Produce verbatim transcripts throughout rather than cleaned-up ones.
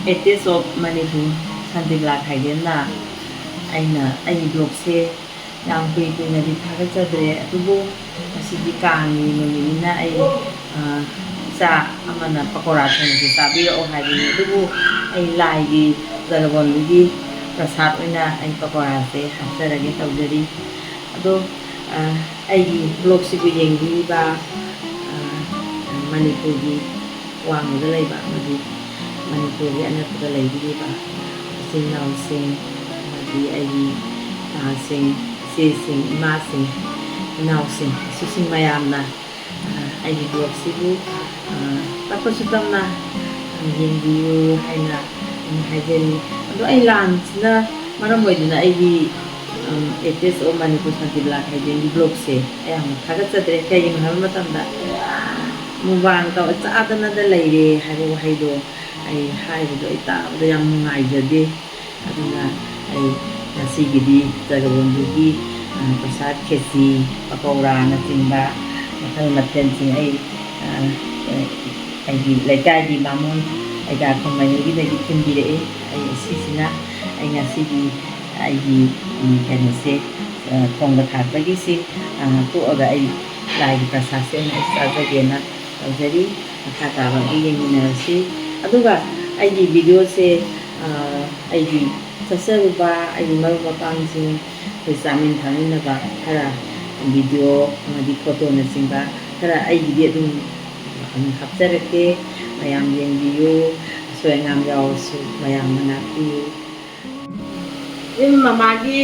A taste of Manipur Shantibala ꯈꯥꯏꯗꯦꯟꯅ ꯑꯩꯅ ꯑꯩꯒꯤ ꯕ꯭ꯂꯣꯛꯁꯦ ꯌꯥꯝ ꯀꯨꯏ ꯀꯨꯏꯅꯗꯤ ꯊꯥꯒꯠꯆꯗ꯭ꯔꯦ, ꯑꯗꯨꯕꯨ ꯉꯁꯤꯗꯤ ꯀꯥꯡꯒꯤ ꯅꯨꯃꯤꯠꯅꯤꯅ ꯑꯩ, ꯑ, ꯏꯆꯥ ꯑꯃꯅ ꯄꯀꯧꯔꯥ ꯊꯣꯡꯕꯁꯦ ꯆꯥꯕꯤꯔꯛꯑꯣ ꯍꯥꯏꯕꯅꯤ, ꯑꯗꯨꯕꯨ ꯑꯩ ꯂꯥꯏꯒꯤ ꯖꯒꯕꯣꯟꯗꯨꯒꯤ ꯄ꯭ꯔꯁꯥꯗ ꯑꯣꯏꯅ ꯑꯩ ꯄꯀꯧꯔꯥꯁꯦ ꯍꯥꯞꯆꯔꯒꯦ ꯇꯧꯖꯔꯤ꯫ ꯑꯗꯣ, ꯑ, ꯑꯩꯒꯤ ꯕ꯭ꯂꯣꯛꯁꯤꯕꯨ ꯌꯦꯡꯕꯤꯔꯤꯕ, ꯑ, ꯃꯅꯤꯄꯨꯔꯒꯤ ꯋꯥꯡꯃꯗ ꯂꯩꯕ ꯑꯃꯗꯤ ꯃꯅꯤꯄꯨꯔꯒꯤ ꯑꯅꯛꯄꯗ ꯂꯩꯕꯤꯔꯤꯕ ꯏꯆꯤꯜ ꯏꯅꯥꯎꯁꯤꯡ, ꯑꯃꯗꯤ ꯑꯩꯒꯤ ꯏꯄꯥꯁꯤꯡ, ꯏꯆꯦꯁꯤꯡ, ꯏꯃꯥꯁꯤꯡ, ꯏꯅꯥꯎꯁꯤꯡ, ꯏꯁꯨꯁꯤꯡ ꯃꯌꯥꯝꯅ, ꯑ, ꯑꯩꯒꯤ ꯕ꯭ꯂꯣꯛꯁꯤꯕꯨ, ꯑ, ꯇꯞꯄꯁꯨ ꯇꯞꯅ, ꯑ, ꯌꯦꯡꯕꯤꯌꯨ ꯍꯥꯏꯅ ꯑꯩꯅ ꯍꯥꯏꯖꯔꯤ꯫ ꯑꯗꯣ ꯑꯩ ꯂꯥꯟꯁꯤꯅ ꯃꯔꯝ ꯑꯣꯏꯗꯨꯅ ꯑꯩꯒꯤ, ꯎꯝ, ꯑꯦ ꯇꯦꯁ ꯑꯣꯐ ꯃꯅꯤꯄꯨꯔ ꯁꯥꯟꯇꯤꯕꯂꯥ ꯈꯥꯏꯗꯦꯟꯒꯤ ꯕ꯭ꯂꯣꯛꯁꯦ ꯑꯌꯥꯝꯕ ꯊꯥꯒꯠꯆꯗ꯭ꯔꯦ꯫ ꯀꯩꯒꯤꯅꯣ ꯍꯥꯏꯕ ꯃꯇꯝꯗ, ꯃꯨꯛꯕꯥꯡ ꯇꯧ-, ꯆꯥꯗꯅꯗ ꯂꯩꯔꯦ ꯍꯥꯏꯕ ꯋꯥꯍꯩꯗꯣ ꯑꯩ ꯍꯥꯏꯕꯗꯣ ꯑꯩ ꯇꯥꯕꯗ ꯌꯥꯝ ꯅꯨꯡꯉꯥꯏꯖꯗꯦ꯫ ꯑꯗꯨꯅ ꯑꯩ ꯉꯁꯤꯒꯤꯗꯤ ꯖꯒꯕꯣꯟꯗꯨꯒꯤ, ꯑ, ꯄ꯭ꯔꯁꯥꯗ ꯈꯦꯆꯤ, ꯄꯀꯧꯔꯥꯅꯆꯤꯡꯕ ꯃꯈꯜ ꯃꯊꯦꯜꯁꯤꯡ ꯑꯩ, ꯑ, ꯑꯩꯒꯤ ꯂꯩꯀꯥꯏꯒꯤ ꯕꯥꯃꯣꯟ ꯑꯩꯒꯥ ꯈꯨꯟꯃꯩ ꯍꯣꯏꯒꯤꯗꯒꯤ ꯊꯤꯟꯕꯤꯔꯛꯏ꯫ ꯑꯩ ꯑꯁꯤꯁꯤꯅ ꯑꯩ ꯉꯁꯤꯒꯤ ꯑꯩꯒꯤ, ꯎꯝ, ꯀꯩꯅꯣꯁꯦ, ꯑ, ꯊꯣꯡꯕ ꯊꯥꯛꯄꯒꯤꯁꯤ, ꯑ, ꯇꯣꯛꯑꯒ ꯑꯩ ꯂꯥꯏꯒꯤ ꯄ꯭ꯔꯁꯥꯗꯁꯦ ꯑꯣꯏꯅ ꯑꯩ ꯆꯥꯖꯒꯦꯅ ꯇꯧꯖꯔꯤ꯫ ꯃꯈꯥ ꯇꯥꯕ ꯑꯃꯨꯛ ꯌꯦꯡꯃꯤꯟꯅꯔꯁꯤ꯫ ꯑꯗꯨꯒ ꯑꯩꯒꯤ ꯚꯤꯗꯤꯑꯣꯁꯦ, ꯑ, ꯑꯩꯒꯤ ꯆꯠꯆꯔꯨꯕ ꯑꯩꯒꯤ ꯃꯔꯨꯞ ꯃꯄꯥꯡꯁꯤꯡ, ꯑꯩꯈꯣꯏ ꯆꯥꯃꯤꯟ ꯊꯛꯃꯤꯟꯅꯕ ꯈꯔ ꯚꯤꯗꯤꯑꯣ ꯑꯃꯗꯤ ꯐꯣꯇꯣꯅꯆꯤꯡꯕ ꯈꯔ ꯑꯩꯒꯤꯗꯤ ꯑꯗꯨꯝ, ꯑꯗꯨꯝ ꯍꯥꯞꯆꯔꯛꯀꯦ꯫ ꯃꯌꯥꯝ ꯌꯦꯡꯕꯤꯌꯨ꯫ ꯑꯁꯣꯏ ꯑꯉꯥꯝ ꯌꯥꯎꯔꯁꯨ ꯃꯌꯥꯝꯅ ꯉꯥꯛꯄꯤꯌꯨ꯫ ꯑꯗꯨꯝ ꯃꯃꯥꯒꯤ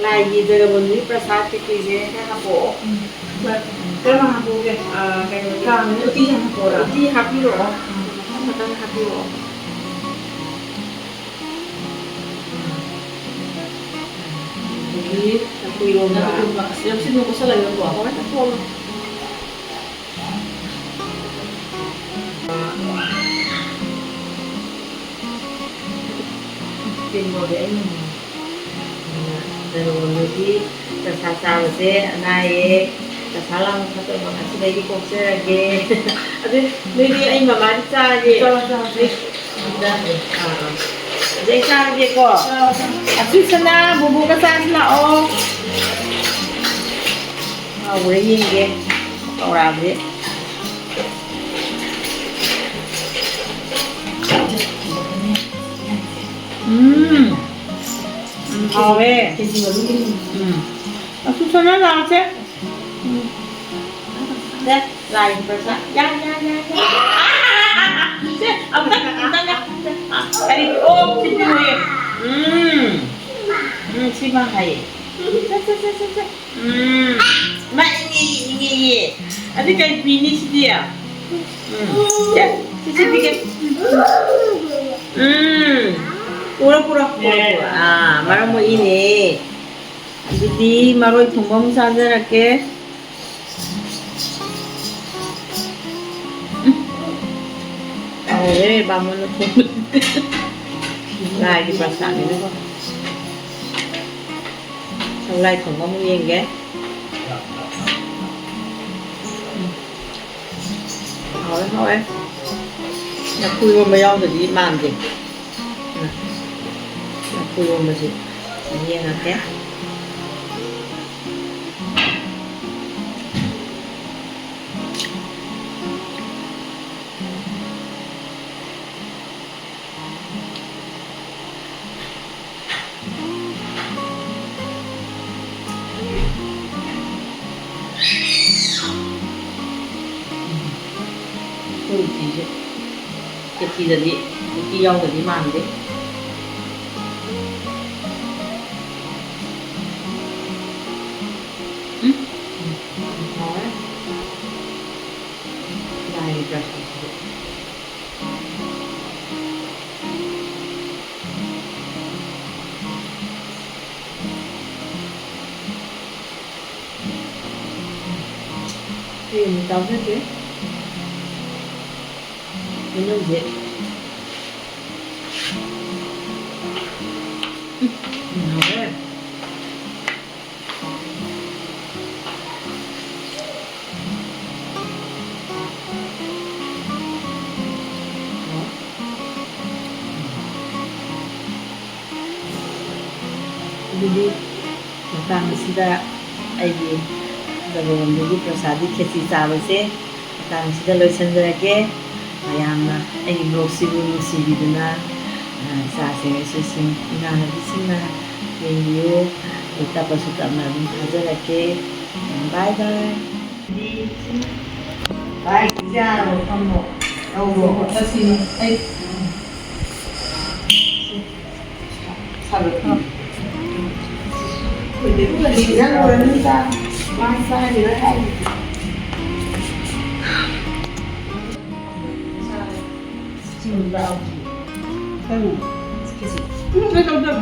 ꯂꯥꯏꯒꯤ ꯖꯒꯕꯣꯟꯗꯨꯒꯤ ꯄ꯭ꯔꯁꯥꯗ ꯀꯩꯀꯩꯁꯦ ꯈꯔ ꯍꯥꯄꯛꯑꯣ꯫ ꯎꯝ꯫ ꯀꯔꯝꯕ ꯍꯥꯄꯛꯑꯣꯒꯦ? ꯑꯥ, ꯀꯩꯅꯣ, ꯀꯥꯡꯗ ꯎꯇꯤ ꯌꯥꯝ ꯍꯥꯄꯛꯑꯣꯔꯥ? ꯎꯇꯤ ꯍꯥꯞꯄꯤꯔꯛꯑꯣ꯫ ꯎꯝ꯫ ꯃꯈꯜ ꯃꯈꯜ ꯍꯥꯞꯄꯤꯔꯛꯑꯣ꯫ ꯑꯗꯒꯤ ꯂꯐꯨ ꯏꯔꯣꯝꯕ꯫ ꯂꯐꯨ ꯏꯔꯣꯝꯕ꯫ ꯑꯁ, ꯂꯐꯨ ꯏꯔꯣꯝꯕ ꯀꯣꯠꯁꯜꯂꯒꯦꯀꯣ꯫ ꯍꯣꯏ, ꯀꯣꯠꯂꯣ꯫ ꯇꯦꯡꯀꯣꯠꯁꯦ ꯑꯩꯅ ꯅꯣꯡꯃꯒꯤ ꯄ꯭ꯔꯁꯥꯗ ꯆꯥꯕꯁꯦ ꯑꯅꯥ ꯑꯌꯦꯛ, ꯄꯩꯁꯥ ꯂꯥꯡꯕ ꯐꯠꯇꯕ ꯉꯁꯤꯗꯒꯤ ꯀꯣꯛꯆꯔꯒꯦ꯫ ꯑꯗꯨ ꯅꯣꯏꯗꯤ ꯑꯩ ꯃꯃꯥꯗꯤ ꯆꯥꯔꯒꯦ꯫ ꯆꯥꯔꯣ, ꯆꯥꯔꯣ, ꯆꯥꯔꯣ꯫ ꯑꯥ, ꯑꯥ꯫ ꯑꯗꯩ ꯆꯥꯔꯒꯦꯀꯣ꯫ ꯆꯥꯔꯣ, ꯆꯥꯔꯣ꯫ ꯑꯁꯤ ꯁꯅꯥ ꯕꯨꯕꯣꯛꯀ ꯆꯥꯁꯤ ꯂꯥꯛꯑꯣ꯫ ꯍꯥꯎꯕ꯭ꯔꯥ ꯌꯦꯡꯒꯦ꯫ ꯄꯀꯧꯔꯥꯁꯦ꯫ ꯎꯝ꯫ ꯎꯝ, ꯍꯥꯎꯋꯦ꯫ ꯎꯝ꯫ ꯑꯁꯨ ꯁꯅꯥ ꯂꯥꯛꯑꯣꯁꯦ꯫ ꯎꯝ꯫ ꯁꯦ, ꯂꯥꯏꯒꯤ ꯄ꯭ꯔꯁꯥꯗ꯫ ꯌꯥ, ꯌꯥ, ꯌꯥ, ꯌꯥ꯫ ꯁꯦ, ꯑꯝꯇ, ꯑꯝꯇ, ꯑꯝꯇ꯫ ꯑꯩ ꯑꯣꯛ ꯊꯤꯜꯂꯨꯏ꯫ ꯎꯝ꯫ ꯎꯝ, ꯁꯤꯃ ꯍꯥꯏꯌꯦ꯫ ꯁꯦ, ꯁꯦ, ꯁꯦ, ꯁꯦ, ꯁꯦ꯫ ꯎꯝ꯫ ꯃꯥ ꯏꯪꯉꯤ, ꯏꯪꯉꯤ, ꯏꯪꯉꯤ꯫ ꯑꯗꯨ ꯀꯩ ꯄꯤꯅꯤ ꯁꯤꯗꯤ? ꯎꯝ꯫ ꯁꯦ, ꯁꯤ, ꯁꯤ ꯄꯤꯒꯦ꯫ ꯎꯝ꯫ ꯄꯨꯔꯣ, ꯄꯨꯔꯣ, ꯄꯨꯔꯣ, ꯄꯨꯔꯣ꯫ ꯑꯥ, ꯃꯔꯝ ꯃꯣꯛꯏꯅꯦ꯫ ꯑꯗꯨꯗꯤ ꯃꯔꯣꯏ ꯊꯣꯡꯕ ꯑꯃꯨꯛ ꯆꯥꯖꯔꯛꯀꯦ꯫ ꯎꯝ꯫ ꯍꯥꯎꯔꯦ ꯕꯥꯃꯣꯟꯅ ꯊꯣꯡꯕ꯫ ꯂꯥꯏꯒꯤ ꯄ꯭ꯔꯁꯥꯗꯅꯤꯅꯀꯣ꯫ ꯁꯒꯣꯜ ꯍꯋꯥꯏ ꯊꯣꯡꯕ ꯑꯃꯨꯛ ꯌꯦꯡꯒꯦ꯫ ꯎꯝ꯫ ꯍꯥꯎꯋꯦ, ꯍꯥꯎꯋꯦ꯫ ꯂꯐꯨ ꯏꯔꯣꯝꯕ ꯌꯥꯎꯗꯗꯤ ꯃꯥꯟꯗꯦ꯫ ꯎꯝ꯫ ꯂꯐꯨ ꯏꯔꯣꯝꯕꯁꯦ ꯌꯦꯡꯉꯛꯀꯦ꯫ ꯑꯩꯈꯣꯏ ꯎꯇꯤꯁꯦ, ꯈꯦꯆꯤꯗꯗꯤ ꯎꯇꯤ ꯌꯥꯎꯗꯗꯤ ꯃꯥꯟꯗꯦ꯫ ꯎꯝ, ꯍꯥꯎꯔꯦ꯫ ꯂꯥꯏꯒꯤ ꯄ꯭ꯔꯁꯥꯗꯁꯨ꯫ ꯍꯌꯦꯡ ꯆꯥꯎ ꯆꯠꯇꯦ꯫ ꯍꯩꯅꯧꯁꯦ꯫ ꯎꯝ, ꯍꯥꯎꯔꯦ꯫ ꯑꯗꯨꯗꯤ ꯃꯇꯥꯡ ꯑꯁꯤꯗ ꯑꯩꯒꯤ ꯖꯒꯣꯜꯕꯟꯗꯒꯤ ꯄ꯭ꯔꯁꯥꯗꯤ ꯈꯦꯆꯤ ꯆꯥꯕꯁꯦ ꯃꯇꯥꯡ ꯑꯁꯤꯗ ꯂꯣꯏꯁꯤꯟꯖꯔꯒꯦ꯫ ꯃꯌꯥꯝꯅ ꯑꯩꯒꯤ ꯕ꯭ꯂꯣꯒꯁꯤꯕꯨ ꯅꯨꯡꯁꯤꯕꯤꯗꯨꯅ, ꯑ, ꯏꯆꯥꯁꯤꯡ ꯑꯁꯤꯁꯤꯡ ꯏꯃꯥꯟꯅꯕꯤꯁꯤꯡꯅ ꯌꯦꯡꯕꯤꯌꯨ꯫ ꯑꯩ ꯇꯞꯄꯁꯨ ꯇꯞꯅ ꯑꯗꯨꯝ ꯊꯥꯖꯔꯛꯀꯦ꯫ ꯕꯥꯏ ꯕꯥꯏ꯫ ꯚꯥꯏ, ꯌꯥꯔꯕꯣ? ꯐꯝꯃꯣ꯫ ꯇꯧꯔꯣ꯫ ꯑꯁꯤ ꯑꯩ ꯁꯥꯒꯠꯄꯤ꯫ ꯅꯪ ꯎꯔꯅꯤꯗ꯫ ꯃꯥ ꯆꯥꯈꯤꯔꯣꯏ ꯍꯥꯏ꯫ ꯀꯩꯅꯣ? ꯎꯝ, ꯀꯩꯗꯧꯗꯕ?